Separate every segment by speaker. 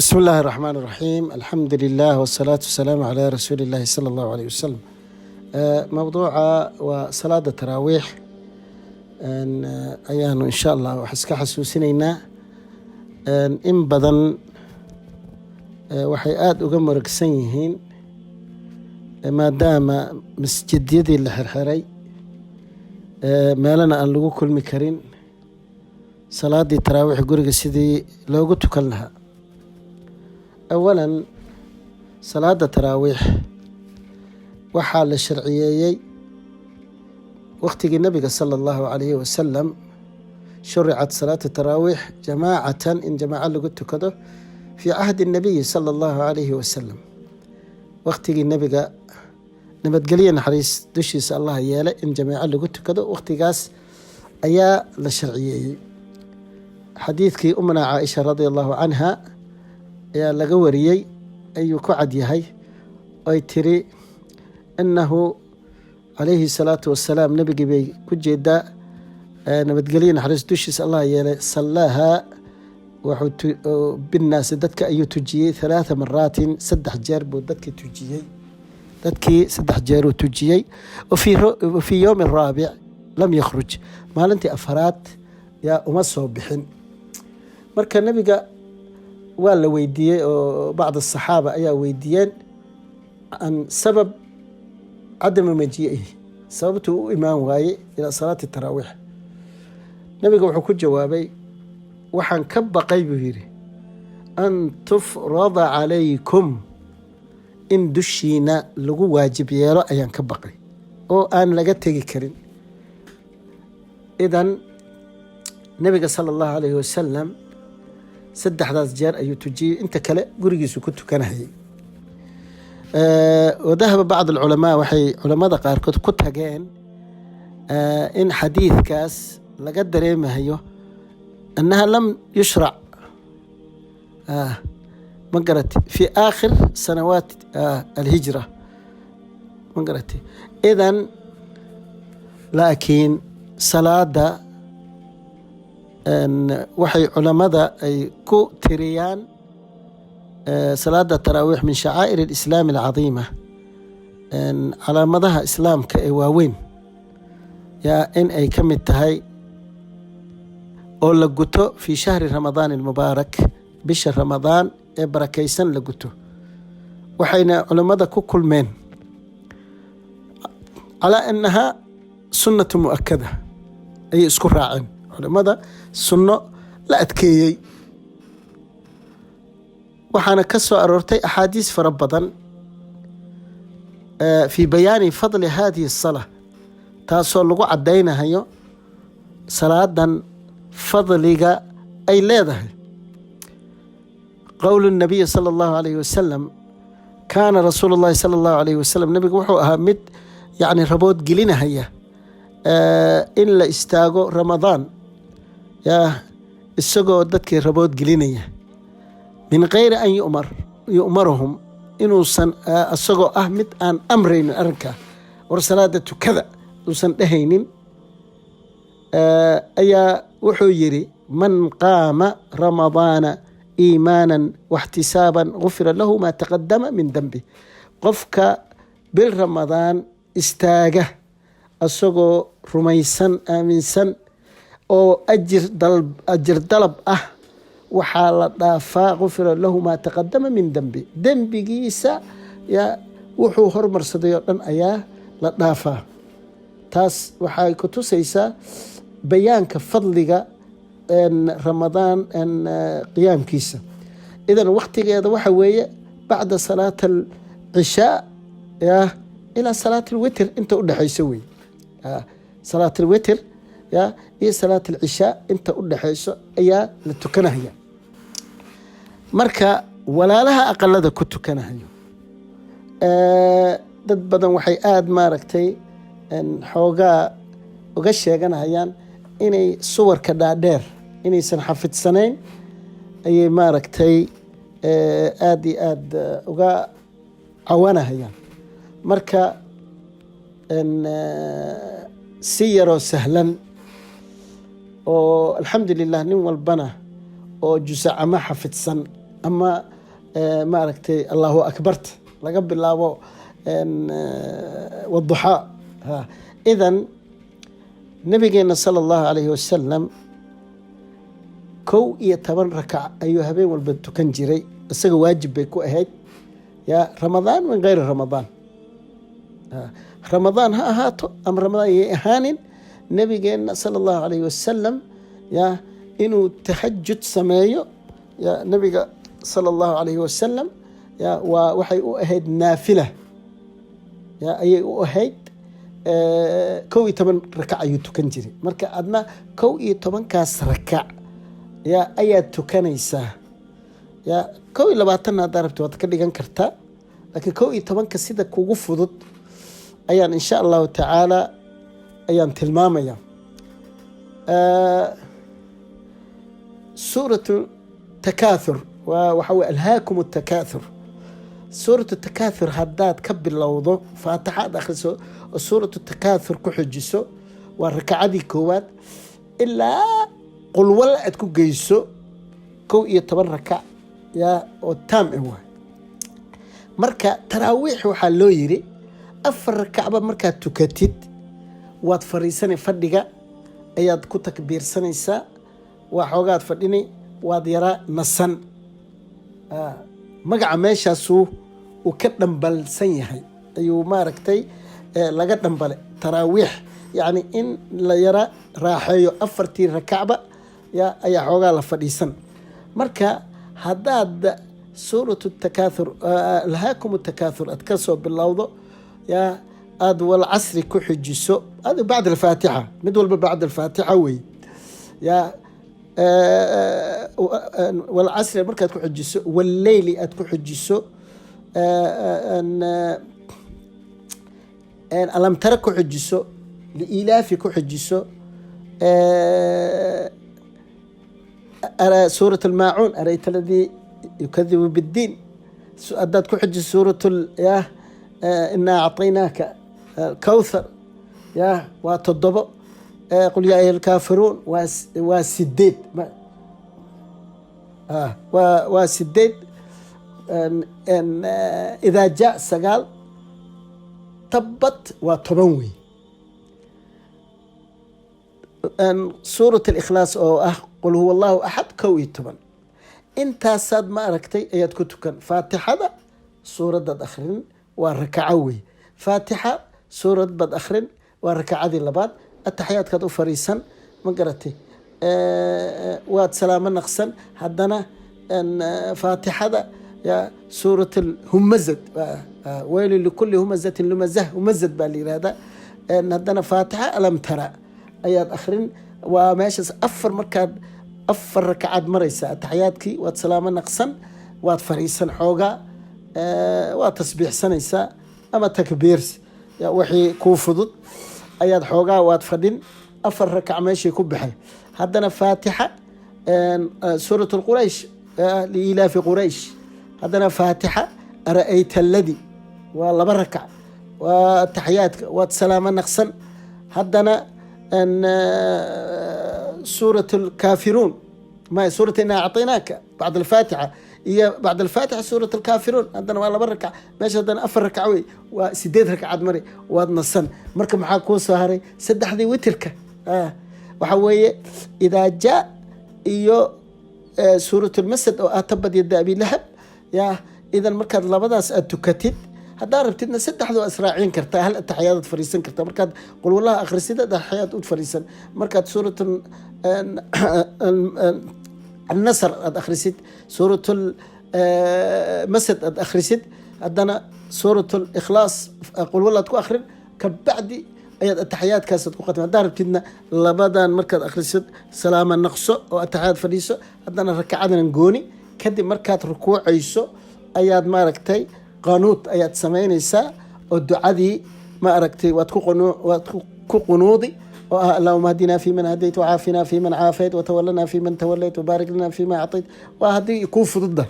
Speaker 1: بسم الله الرحمن الرحيم، الحمد لله والصلاة والسلام على رسول الله صلى الله عليه وسلم. Mowduuca waa salaada taraawiix ayaanu insha Allah wax iska xasuusinaynaa. In badan waxay aada uga murugsan yihiin maadaama masjidyadii la xirxiray, meelana aan lagu kulmi karin, salaadii taraawiix guriga sidii loogu tukan lahaa. Awalan, salaada taraawiix waxaa la sharciyeeyey waqtigii nabiga sala allahu calayhi wasalam. Shuricat salaatu taraawiix jamaacatan, in jamaaco lagu tukado, fii cahdi nabiyi sala allahu calayhi wasalam, waqtigii nabiga, nabadgelyo naxariis dushiisa Allah yeele, in jamaaco lagu tukado waqtigaas ayaa la sharciyeeyey. Xadiidkii umuna Caaisha radia allahu canha ayaa laga wariyey ayuu ku cad yahay, oy tiri inahu calayhi salaatu wasalaam, nabigii bay ku jeedaa, nabadgelyo naxariis dushiisa Allah yeelay, sallaaha wuxuu binnaasi, dadka ayuu tujiyey, thalaatha maraatin, 3 jeer buu dadki tujiyey, dadkii 3 jeeruu tujiyey. Wafii yowmi raabic lam yakhruj, maalintii afaraad yaa uma soo bixin. Marka nabiga waa la weydiiyey oo bacd asaxaaba ayaa weydiiyeen can sabab cadama majii'ihi, sababtuu u imaan waayey ilaa salaati taraawiix. Nabiga wuxuu ku jawaabay, "Waxaan ka baqay," buu yidhi, "an tufrada calaykum, in dushiina lagu waajib yeelo ayaan ka baqay oo aan laga tegi karin." Idan nabiga sala allahu alayhi wasalam saddexdaas jeer ayuu tujiyey, inta kale gurigiisu ku tukanayay. Wadahaba bacd alculamaa, waxay culammada qaarkood ku tageen in xadiidkaas laga dareemayo annaha lam yushrac, ma garati, fi aakhir sanawaat alhijra, ma garati. Idan laakiin salaada waxay culammada ay ku tiriyaan salaada taraawiix min shacaa'ir alislaami alcadiima, calaamadaha islaamka ee waaweyn yaa in ay ka mid tahay oo la guto fi shahri Ramadaan almubaarak, bisha Ramadaan ee barakaysan la guto. Waxayna culammada ku kulmeen calaa annaha sunnatu mu'akada ayay isku raaceen culimmada, sunno la adkeeyey. Waxaana ka soo aroortay axaadiis fara badan fii bayaani fadli hadihi asalaa, taasoo lagu caddaynayo salaadan fadliga ay leedahay. Qowl nabiyi sala allahu alayhi wasalam, kaana rasuulu llahi sala allahu alayhi wasalam, nabigu wuxuu ahaa mid yacni rabood gelinahaya in la istaago Ramadaan, yaa isagoo dadkii rabood gelinaya, min gayri an yumar yu'maruhum, inuusan isagoo ah mid aan amraynin arrinkaa, war salaada tukada uusan dhehaynin, ayaa wuxuu yidhi: "Man qaama Ramadaana iimaanan waxtisaaban gufira lahu maa taqadama min dembi." Qofka bil Ramadaan istaaga isagoo rumaysan, aaminsan oo ajir dalab ah, waxaa la dhaafaa, gufira lahu maa taqadama min dembi, dembigiisa yaa wuxuu hormarsaday oo dhan ayaa la dhaafaa. Taas waxay ku tusaysaa bayaanka fadliga Ramadaan qiyaamkiisa. Idan waktigeeda waxa weeye bacda salaat alcishaa ya ilaa salaat alwitr inta udhexayso wey, salaat alwitr ya iyo salaat alcishaa inta udhexayso ayaa la tukanaya. Marka walaalaha aqalada ku tukanahayo, dad badan waxay aada maaragtay xoogaa uga sheeganayaan inay suwarka dhaadheer inaysan xafidsanayn ayay maaragtay aada iyo aada uga cawanahayaan. Marka si yaroo sahlan oo alxamdu lilah nin walbana oo jusacama xafidsan ama Maaragtay, Allahu akbarta laga bilaabo waduxaa. Idan nabigeena sala Allahu calayhi wasalam 11 rakac ayuu habeen walba tukan jiray. Isaga waajib bay ku ahayd, ya Ramadaan min gayri Ramadaan, Ramadaan ha ahaato ama Ramadaan yay ahaanin, nabigeena sala Allahu calayhi wasalam ya inuu tahajud sameeyo, ya nabiga sala Allahu calayhi wasalam ya waa waxay u ahayd naafila, ya ayay u ahayd. 11 rakac ayuu tukan jiray. Marka adna 11-kaas rakac ya ayaad tukanaysaa. Ya 21-na haddaa rabti waad ka dhigan kartaa, laakiin 11-ka sida kugu fudud ayaan insha Allahu tacaala ayaan tilmaamaya. Suuratu Takaathur waa waxa wey alhaakum takaathur. Suuratu Takaathur haddaad ka bilowdo, Faatixa aad akhriso oo Suuratu Takaathur ku xujiso, waa rakacadii koowaad, ilaa Qulwal aad ku geyso, 11 rakac yaa oo taam ah waay. Marka taraawiix waxaa loo yiri afar rakacba markaad tukatid waad fadhiisanay, fadhiga ayaad ku takbiirsanaysaa, waa xoogaad fadhini, waad yaraa nasan. Magaca meeshaasuu uu ka dhambalsan yahay ayuu maaragtay laga dhambale taraawiix, yacni in la yara raaxeeyo afartii rakacba ya ayaa xoogaa la fadhiisan. Marka haddaad Suuratu Takaathur, alhaakum takaathur aad ka soo bilowdo, ya aada Walcasri ku xijiso adi bacd alfaatixa, mid walba bacd alfaatixa wey, ya Walcasri markaad ku xijiso, Walleyli aad ku xijiso, Alamtara ku xijiso, Liilaafi ku xijiso, Suurat Almaacuun, arayta aladii yukadibu biddiin haddaad ku xijiso, suurat ya inaa acطaynaaka kawthar, ya waa toddobo, qul yaa ayuha alkaafiruun waa sideed, waa sideed, idaa jaa sagaal, Tabbat waa 10 wey. Suurat Alikhlaas oo ah qul huwa Allahu axad, 11. Intaasaad ma aragtay ayaad ku tukan. Faatixada suuradaad akhrin waa rakaco wey. Faatixa suurad baad akhrin, waa rakacadii labaad. Ataxiyaadkaad u fariisan, ma garatay, waad salaamo naqsan. Haddana faatixada ya suurat alhumazad, weylu likulli humazatin lumazah, humazad baa la yihahdaa. Haddana faatixa alam tara ayaad akhrin. Waa meeshaas afar, markaad afar rakacaad maraysa ataxiyaadkii, waad salaamo naqsan, waad fariisan xoogaa, waad tasbiixsanaysaa ama takbiir wixii kuu fudud ayaad xoogaa waad fadhin. Afar rakac meeshii ku baxay. Haddana faatixa suurat Quraysh, liilaafi Quraysh, haddana faatixa ara'ayta aladi, waa laba rakac, waa ataxiyaadka, waad salaamo naqsan. Haddana suurat alkaafiruun, ma suurat inaa acطaynaaka bacd alfaatixa iyo bacd alfaatixa suurat alkaafiruun, haddana waa laba rakac meesha, haddana afar rakac wey, waa sideed rakacaad mari, waad nasan. Marka maxaa kuu soo haray? Saddexdii witirka waxa weeye idaa jaa iyo suurat lmasad oo ah tabad yada abi lahab. Ya idan markaad labadaas aad tukatid, haddaa rabtidna saddexda waa israacin kartaa, hal ataxiyaadaad fariisan kartaa. Markaad qulwalaha akhrisid, ataxiyaad u fariisan. Markaad suurat Annasr aad akhrisid, suurat masad aad akhrisid, haddana suurat Likhlaas qulwalaad ku akhrin, kabacdi ayaad ataxiyaadkaasaad ku khatmi. Haddaa rabtidna labadan markaad akhrisid salaama naqso oo ataxiyaad fadhiiso, haddana rakacadan gooni. Kadib markaad rukuucayso ayaad maaragtay qanuud ayaad samaynaysaa oo ducadii ma aragtay waad ku qunuudi oo ah allahuma hdinaa fi man hadayt wcaafinaa fi man caafayt watawalanaa fi man tawalayt wbaarik lana fi ma acطayt. Waa haddii kuu fududda.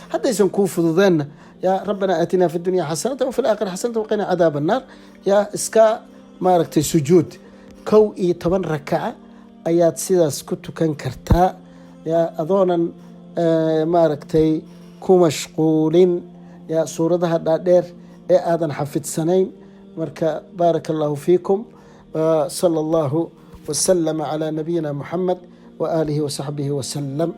Speaker 1: Haddaysan kuu fududeenna, ya rabbana aatina fi dunya xasanata wafi laakhira xasanata waqina cadaab annaar, ya iska maaragtay sujuud. 11 rakaca ayaad sidaas ku tukan kartaa, ya adoonan maaragtay. Ku mashquulin yaa suuradaha dhaadheer ee aadan xafidsanayn. Marka baaraka Allahu fiikum, sala Allahu wasalama calaa nabiyina Muxamed wa aalihi wasaxbihi wasalam.